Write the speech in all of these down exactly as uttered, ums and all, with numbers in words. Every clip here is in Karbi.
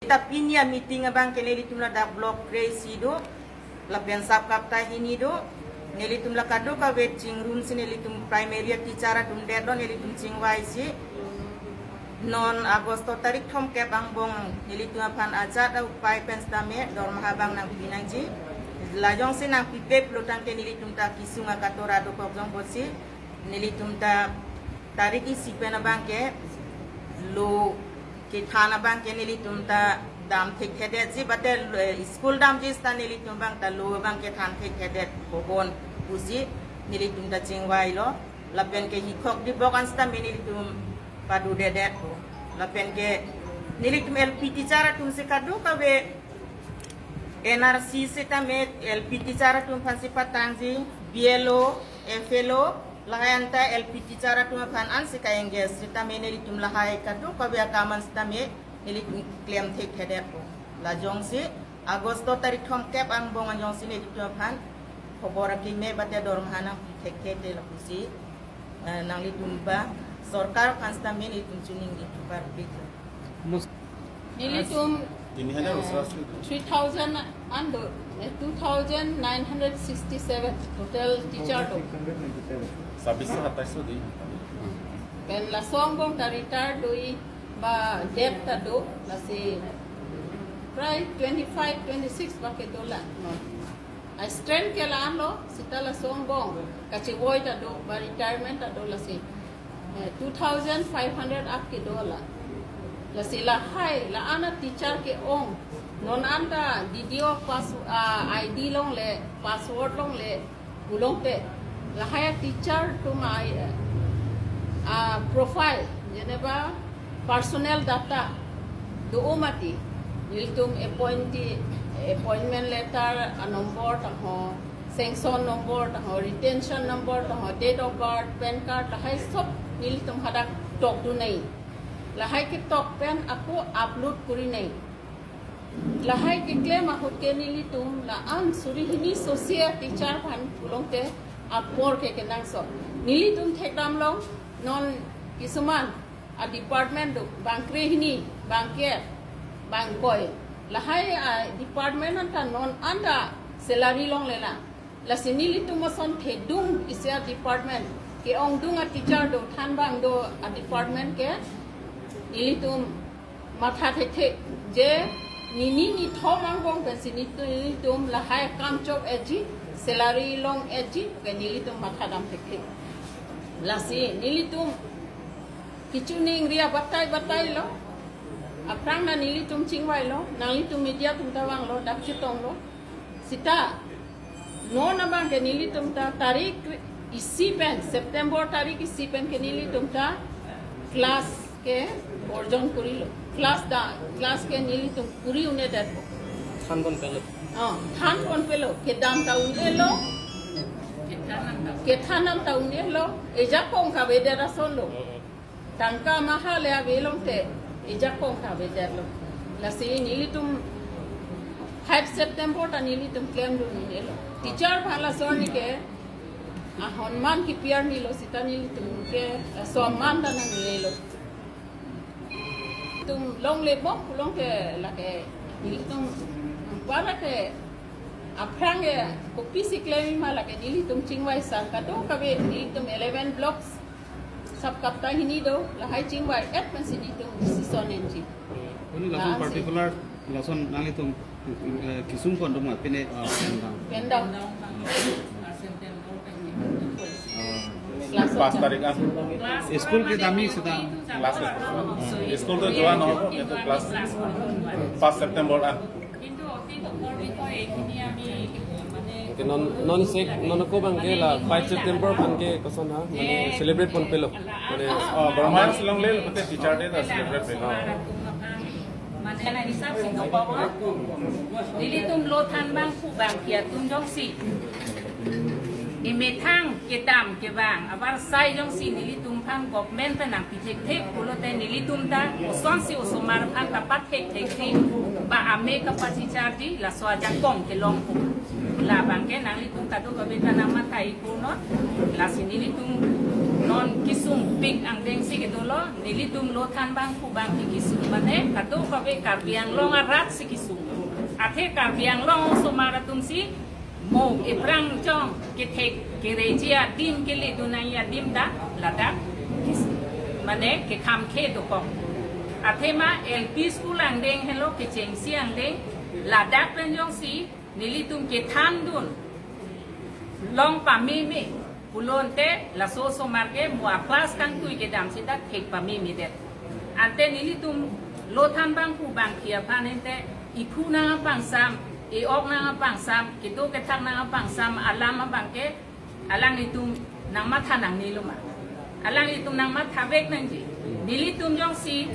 Ta pini a-meeting abang ke nelitum ladak block kre-isi do, lapen sub kapta hini do, nelitum la kadokave chingrum si nelitum primary teacher atum det lo, nelitum chingvai si. Non August tarik thomkep angbong nelitum aphan ajat a-upai pen sitame dormaha abang nangpi nangji. Lajong si nangpipe pulo tangte nelitum ta kesung akatora dokok jong bosi. Nelitum ta tarik isi pen abang ke lo kethan abang ke nelitum ta dam thekthedetji, bate, eh, school damji seta nelitum abang ta lo abang ke than thekthedet kobon pusi nelitum ta chingvai lo. Lapen ke hikhok dibok an sitame nelitum padudedet ko. Lapen ke nelitum L P teacher atum si kadokave N R C sitame L P teacher atum aphan si patangji, B L O, F L O, lahai anta L P teacher atum aphan an si ka-engage sitame nelitum lahai kadokave akam an sitame nelitum klem thekthedet ko. Lajong si August tarik thomkep angbong ajong si nelitum aphan khobor akeme bate dormaha nangpi thekthe te lapusi, eh, nanglitum ba sorkar aphan sitame nelitum choningri parpik. Mus- Nelitum, Ini hanya eh, usra asli. Three thousand an do, eh, two thousand nine hundred sixty-seven total teacher do. Sabis se hatais do. Pen laso angbong ta retired do-i ba debt ta do, lasi prai twenty-five, twenty-six ba kedo la. A-strength ke la-an lo, seta laso angbong kachevoi ta do, ba retirement ta do lasi. Eh, two thousand five hundred up kedo la. Lasi lahai, la-an a-teacher ke-ong. Non anta D D O pass, ah, I D longle, password longle, pulote. Lahai a-teacher atum ai, ah, profile, jeneba personal data do-o mati. Nelitum appointee, appointment letter a-number ta ho, sanction number ta ho, retention number ta ho, date of birth, PAN card, lahai sob nelitum hadak tokdun nai. Lahai ketok pen ako upload kori nai. Lahai keklem ahut ke nelitum la-an suri hini sosi a-teacher aphan pulote apor ke kenangsot. Nelitum thekdam long non kisuman a-department do, bang krehini, bang ke, bang koi. Lahai a-department anta non anta salary longle la. Lasi nelitum ason thedung isi a-department ke-ongdung a-teacher do, thanbang do a-department ke nelitum matha thekthe je nini nithom angbong pensi nelitum lahai kam chok etji, salary long etji ke nelitum matha dam thekthe. Lasi nelitum kachiningri abatai batai lo. Aphrang na nelitum chingvai lo, nanglitum media atum ta vanglo, dak chetong lo. Seta non abang ke nelitum ta tarik isi pen, September tarik isi pen ke nelitum ta class ke borjon korilo. Class da, class ke nelitum kori un-edet. Thanpon pelo. Oh, thanpon pelo. Kedam ta un-elo. Kethan nam ta un-elo. Ejakong kavedet ason lo. Tangka maha le ave longte, ejakong kavedet lo. Lasi nelitum five September ta nelitum klemdun un-elo. Teacher aphan laso arni ke ahonman kipi arni lo, seta nelitum ke laso aman ta nang-elo. Tum longle bom pulote lake nelitum para ke aphrang ke kopisi klem ma, lake nelitum chingvai sang kadokave nelitum eleven blocks sub kapta hini do, lahai chingvai-et pensi nelitum decision enji. Koni lason particular lason nanglitum, eh, kesung pon do ma pine, ah, pen dam. Pen dam. Ah. Lason. Pas tarik an. School kedam-i seta. Class. School to join hobo, kintu class pas September an. কিন্তু অতীত দুখৰ বিষয়ে এইখিনি আমি, মানে, non, non se, non ko abang ke la five September abang ke koson ha, mane celebrate pon pelo. Mane, oh, Burma Shillong le, mate Teacher Day ta celebrate pelo. Mane, na hisab si do power. Nelitum lo thanbang pu abang ke atum jongsi emethang kedam kevang avarsai jongsi nelitum aphan government ta nangpi thekthe pulote nelitum ta osonsi osomar aphan ta pathek thekthe, ba ame kapachecharji, laso ajakong kelong pu. Labang ke nanglitum kadokave ta nangmatha-iknon. Lasi nelitum non kesung pik angdeng si kedolo, nelitum Lothan bangphu bangphi kesung mane kadokave Karbi Anglong arat si kesung. Athe Karbi Anglong osomar atum si mo ephrang chong kethek kereji adim, keledun nangji adim ta ladak kes-, mane kekhamkhe dokok. Athema L P school angdeng helo, kechengsi angdeng, ladak pen jongsi nelitum kethandun long pameme pulote laso osomar ke mo a-class kangtui kedam sita thek pamemedet. Ante nelitum Lothan bangphu bangphi aphan ente iphu nangpangsam, e-ok nangpangsam, kedo kethak nangpangsam alam abang ke alanglitum nangmatha nangnelo ma? Alanglitum nangmathavek nangji. Nelitum jongsi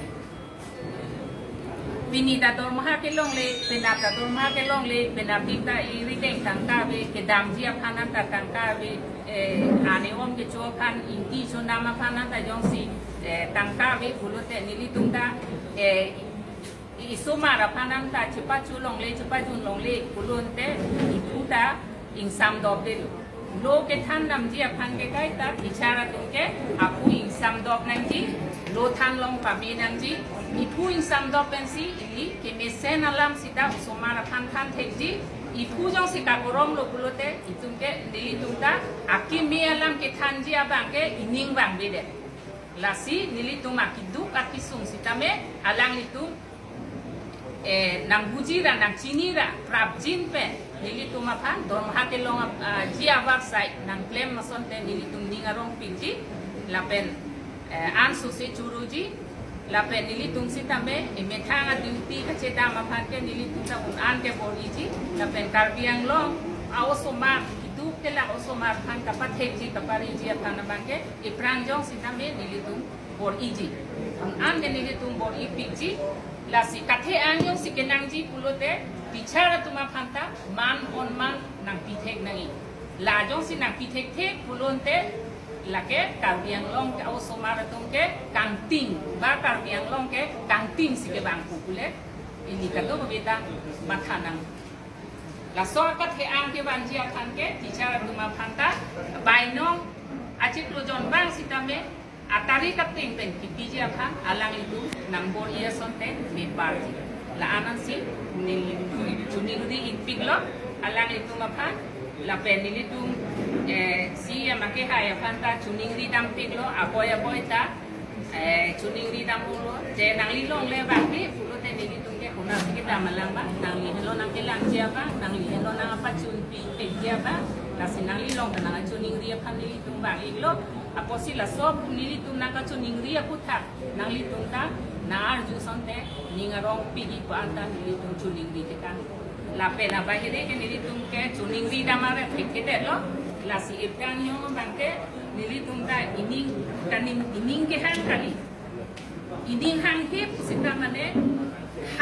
pini ta dormoha kelongle, penap ta dormoha kelongle, penap dik ta irideng tangka ave, kedamji aphan anta tangka ave, eh, ane om kecho aphan, ingti chonam aphan anta jongsi, eh, tangka ave pulote nelitum ta, eh, i-, isomar aphan anta chepacholongle, chepajunlongle pulote iphu ta ingsamdopdetlo. Lo kethan damji aphan ke kaita teacher atum ke aphu ingsamdop nangji, Lothan long pame nangji, iphu ingsamdop pensi ili kemesen alam sita osomar aphan thanthekji, iphu jongsi kakoromlo pulote itum ke nelitum ta akeme alam kethanji abang ke ining vangvedet. Lasi nelitum akeduk akesung sitame alanglitum, eh, nangbuji ra, nangchini ra, prapjin pen nelitum aphan dormoha kelong ap-, ah, ji abarsai nangklem asonte nelitum ning arongpikji, lapen, eh, ansose choroji, lapen nelitum sitame, eh, methang a-duty kachedam aphan ke nelitum ta un-an ke bor-iji, lapen Karbi Anglong a-osomar, keduk kelak osomar aphan kapathekji, kapareji aphan abang ke ephrang jong sitame nelitum bor-iji. Un-an ke nelitum bor-ipikji. Lasi kathe-ang jongsi kenangji pulote teacher atum aphan ta man onman nangpithek nangji. La jongsi nangpithekthek pulote lake Karbi Anglong ke osomar atum ke kangting, ba Karbi Anglong ke kangting si kevangpo pule ili kadokave ta matha nang. Laso kathe-ang kevanji aphan ke teacher atum aphan ta bainong achiklo jon vang sitame atarik ateng pen kipiji aphan alanglitum nangbor-i asonte meparji. La-an ansi nelitum choningri-ikpiklo alanglitum aphan, lapen nelitum, eh, C E M akehai aphan ta choningri dampiklo, apoi apoi ta, eh, choningri damlo, je nangli longle bangke pulote nelitum ke konatsi kedam alam ba, nangli henlo nangkelangji abang, nangli henlo nangpachunpipikji abang, lasi nangli long ta nangchoningri aphan nelitum vang-iklo. Apotsi laso nelitum nangkachoningri aputhak nanglitum ta nang-arju asonte ning arongpikji pu anta nelitum choningri tekang. Lapen abahere ke nelitum ke choningri dam are thekthedetlo. Lasi ephrang jong bangke nelitum ta ining kaning, ining kehang kali. Ining hanghe pusita mane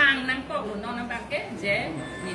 hang nangkok lo non bangke je ni